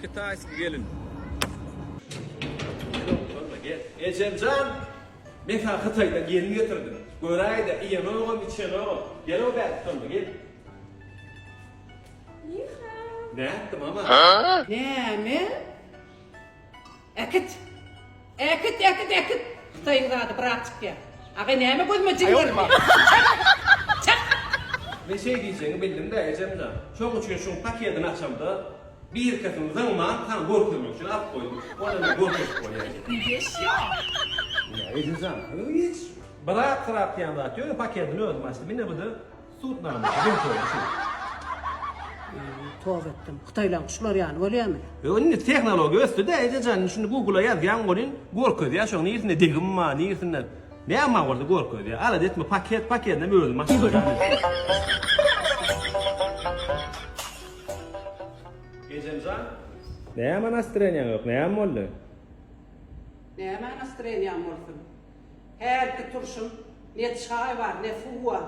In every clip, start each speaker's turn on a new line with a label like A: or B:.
A: Kitaýski gelin. Gel, Ejemjan, men saňa Hytaýdan gelin getirdim. Göräý-de, iýenogam, içenogam. Gel-ow bäri tutanma, gel.
B: Niha.
A: Nätdi, mama?
B: Näme? Äkit! Äkit, äkit, äkit! Hytaýyň zady brak çykýar. Agay näme gözüme jin görünýär? Çak! Çak!
A: Men şeý diýjegiňi bildim-dä, ejemjan. Şoň üçin şuň pakedini açamda, birkesini zyňman, saňa görkezmek üçin alyp goýdum. Ony men görkezip bolýar.
B: Geş ýok.
A: Ýa, ejejan, hiç brak-srak diýen zat ýok. Pakedini özüm açdym. Ine bu-da Sud namasy gün kody şu.
B: Toba etdim. Hytaýlaň şular ýaly bolýamy?
A: Ýok indi tehnologiýa ösdüdä ejejan indi şuny googla ýazýaň welin görkezýä şoň nirsinde degim bar nirsinde näme bar bolsa görkezýä alada etme paket pakedinem özüm açdym. Ejemjan. Näme nastreniýaň ýok näme boldy?
B: Näme nastreniýam bolsun. Hälki turşum ne çaý bar, ne suw bar.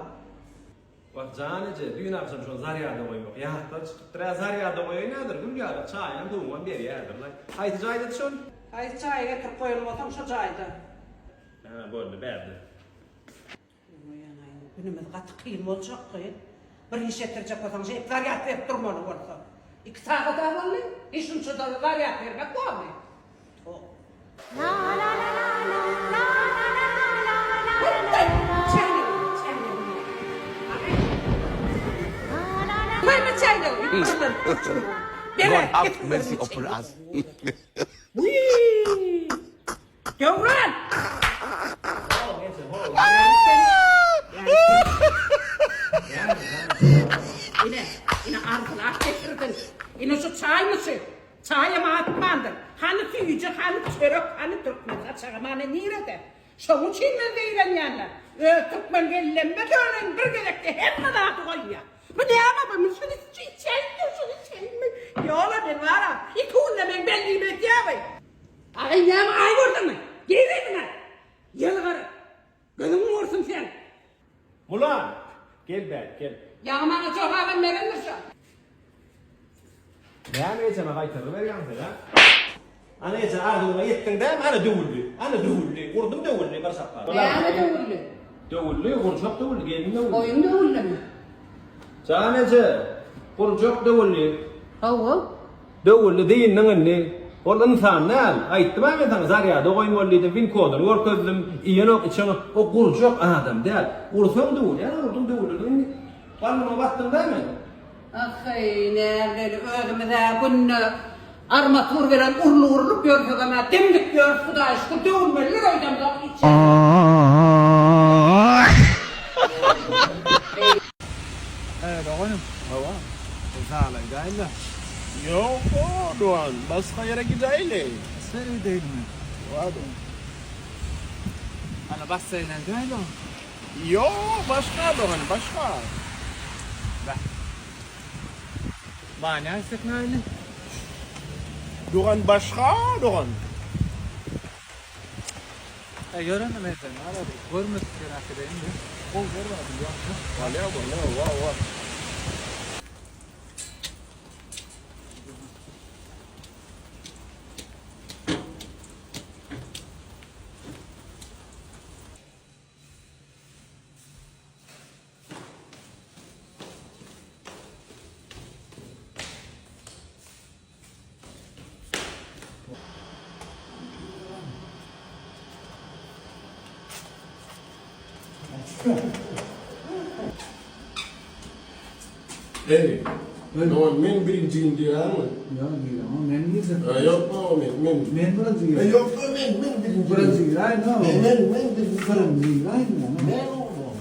A: Wah, jan eje, düýn agşam şony zarýada goýmak ýatdan çykypdyr. Hä, zarýada goýaýyn häzir, gül ýaly çaýam, suwuňam berýärdir-laý. Haýsy jaýdady şol?
B: Haýsy jaýa getirip goýan bolsaň, şo jaýda.
A: Hä, boldy, bärde.
B: Oýanaýyn, günümiz gaty kyn boljak gyz. Bir iş etdirjek bolsaň, şeýdip zarýad berip durmaly bolsa. Iki sagat-a boldy, hiç şunça-da zarýad bermek bormy?
C: God have mercy upon us.
B: Döwran! Ine, ine arzylap getirdin. Ine şu çaýmy şu? Çaýam atmandyr. Hany süýji, hany çörek, hany türkmen saçagy many nirede? Şoň üçin men zeýrenýän-le. Öz türkmen gelinlerime döneýin bir gezekde hemme zady goýýar. Bu näme bu? Men şuny içeýinmi, şuny içeýinmi? Ýola men bar-a, iki günde meň bellimi edýär bu. Aý näme aý gördüňmi? Gir yzyňa. Ýylgyr. Gözüň görsün seň.
A: Mulan! Gel bärik, gel.
B: Ýaňy maňa jogabam berendir şo.
A: Näme ejeme gaýtargy berýäň sen, a? Ana eje, arzuwyňa ýetdiň dämi? Ana döwüldi. Ana döwüldi. Urdum döwüldi bir şapbat.
B: Näme döwüldi?
A: Döwüldi, gurjak döwüldi, gelin döwüldi.
B: Goýun döwüldimi?
A: Jan eje, gurjak döwüldi.
B: Hawa.
A: Döwüldi dyndyň indi. Ol ynsan däl. Aýtdym-a men saňa zarýada goýmaly diýdim, win koduny görkezdim. Iýenok, içenok. O gurjak adam däl. Ursaň döwülýär, urduň döwüldi indi. Garnyma basdyň dämi?
B: Ahy, näbileli, özümiz-ä günde armatur bilen urlup-urlup ýörsegem-ä dimdik ýörüs, Hudaýa şükür, döwülmelidir öýdemzok hiç ýerde.
D: Hä doganym.
E: Hawa.
D: Zala gidäýeli.
E: Ýok dogan, başga ýere gidäýeli.
D: Başga ýere gidäýelimi?
E: Hawa dogan.
D: Ana basseýne gidäýeli.
E: Ýok, başga dogan, başga.
D: Beh. Banýa gitsek nähili?
E: Dogan başga dogan.
D: Äý ýörende men seni ara bir görmedik ýere äkideýin-de. Gowy ýer bar bilýäňmi?
E: Bolýa, bolýa, wa, wa. Eý, dogan men birinji gün diýýärmi?
D: Ýok, diýemok, men girjek.
E: Ýok, dogan men, men.
D: Men birinji girjek.
E: Ýok, men, men birinji.
D: Birinji giräýin,
E: Men, men, men birinji.
D: Birinji giräýin, men.
E: Men oglum.